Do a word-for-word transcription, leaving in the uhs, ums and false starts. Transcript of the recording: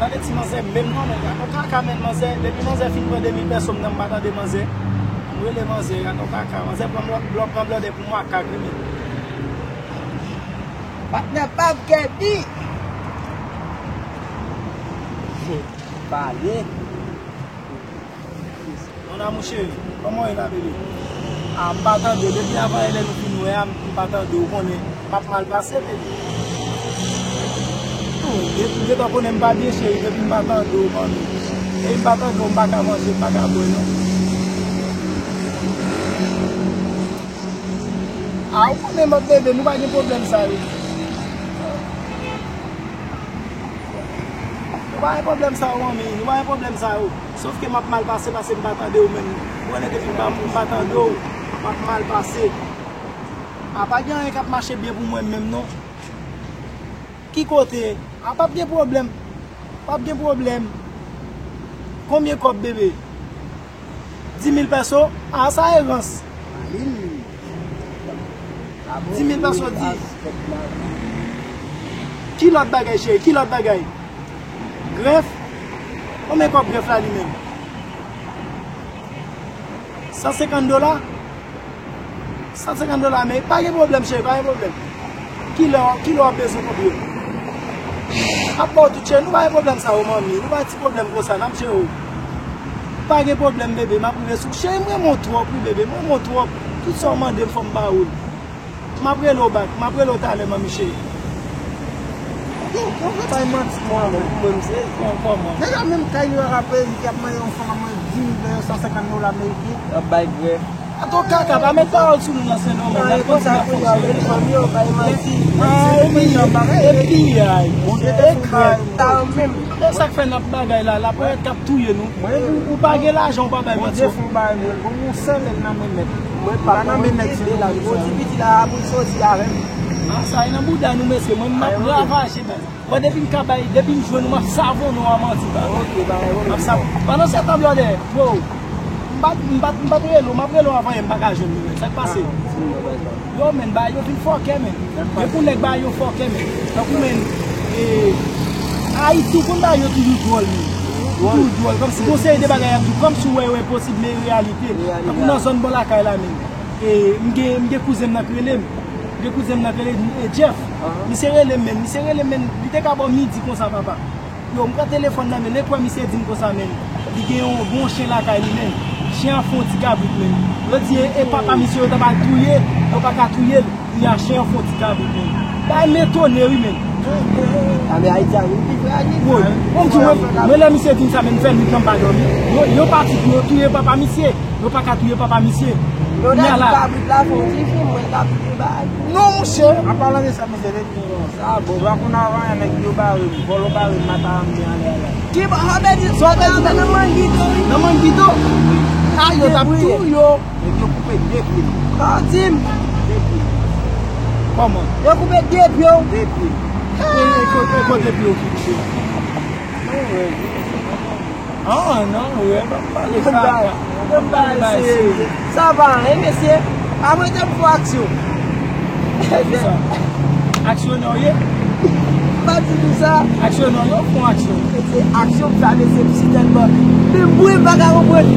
Tande ti manzè menm non, men gato kaka men manzè. Depi manzè fin pran de mil pèso m nan, m pa tande manzè. M rele manzè, gato kaka. Manzè pran blòdè pou makak wi men. Patnè pa kèdi. Pale. Mon amour chéri, kòman w ye la bebe? A, m pa tande w. Depi avan yè lè nou fin wè a, m pa tande w. Ou konnen, m ap mal pase bebe. Oh, de- m gentan konnen m pa byen cheri, depi m pa tande w manmi. Depi m pa tande w, m pa ka manje, m pa ka bwè non. A, ou konnen m ap bebe, nou pa gen pwoblèm sa yo. Nou pa gen pwoblèm sa yo manmi, nou pa gen pwoblèm sa yo. Sòf ke m ap mal pase paske m pa tande w menm. Ou konnen depi m pa, m pa tande w, m ap mal pase. A pa gen anyen k ap mache byen pou mwen menm non. Ki kote? A p ap gen pwoblèm. P ap gen pwoblèm. Konbyen kòb bebe? Di mil pèso? A sa e rans. Di mil pèso di. Ki lòt bagay cheri? Ki lòt bagay? Grèf? Konbyen kòb grèf la li menm? San senkant dola? San senkant dola men pa gen pwoblèm cheri, pa gen pwoblèm. Kilè kilè w ap bezwen konbyen? M ap ba w tout cheri, nou pa gen pwoblèm sa yo manmi, nou pa gen ti pwoblèm konsa n ap jere w. Pa gen pwoblèm bebe, m ap rive sou ou cheri, m renmen w twòp wi bebe, m renmen w twòp. Tout sa w mande m fò m ba ou l. M ap rele w back, m ap rele w talè manmi cheri. Yo, yo vle bay manti mwen menm, mwen se kòman. Deja menm kay li yo ap peye li ki ap mande yon fanm ap mande di mil san senkant dola ameriken. Ap bay grèf. Ato kaka, pa met pawòl sou nou nan Sen Domeng. Nan konsa pou y ap fè fanmi yo bay manti. Epi, epi, ay, epi, e sa k fè n ap bagay la, la ponyèt k ap touye nou. Ou pa gen lajan, ou pa bay manti. Bondye fè w bay mwen, bon, yon sèl nèg nan men nèg. Mwen pa nan men nèg se la, ou di piti la pou l soti avè m. A sa e nan bouda nou mesye, mwen m ap ravaje men. Mwen depi m ka bay, depi m jwenn ou m ap savonnen w a manti ba. M ap sav- Pandan se tan blòdè, yo, m pa m pa m pa t rele w, m ap rele w avan yè m pa ka jwenn ou men. Sa k pase? Yo men ba yo vin fòkè men. Men pou nèg ba yo fòkè men. Tankou men e Ayiti ou konn ba yo toujou dwòl men. Toujou dwòl kòmsi gon seri de bagay y ap di w kòmsi w wè yo enposib men e reyalite. Tankou nan zòn bò lakay la men. E m gen m gen kouzen m nan k rele m. M gen kouzen m nan k rele m e Jeff. Misye rele m men, misye rele m men, li te ka bò midi konsa papa. Yo, m pran telefòn nan men, nenpwen misye di m konsa men. Li gen yon bon chen lakay li men. Chen an fè yon ti kabrit men. Yo di e, e papa misye yo ta pral touye, yo pa ka touye l. Kounya chen an fè yon ti kabrit men. Bagay m etone wi men. A men Ayiti a vin pi frajil. Woy, bon m di mwen, mwen lè misye di m sa men m fè nwit lan m pa dòmi. Yo, yo pati pou yo touye papa misye. Yo pa ka touye papa misye. Kounya la. Kabrit la fè yon ti fim, mwen kabrit yo bay. Non monchè. An palan de sa, misye te di m konsa, bon, pa konn avan yè nèg yo bare m, vòlò bare m, mata a m gen anlè a la. Ki ba, sa vle di, sa vle di nan Mangito wi. Nan Mangito? A yo t ap touye yo. Nèg yo koupe de pye l. Sa w di m? De pye l. Kòman? Yo koupe de pye w? De pye l. E, e, kote, kote pye w ki koupe? Non, wè. Ah, non, wè, pa pale sa. Sa pa anyen, mesye. Apre te m fè aksyon. Aksyon nan w ye? Pa di nou sa. Aksyon nan w ye, w fè aksyon. Mesye, aksyon m sa, mesye, m si tèlman debouye, m pa ka konprann.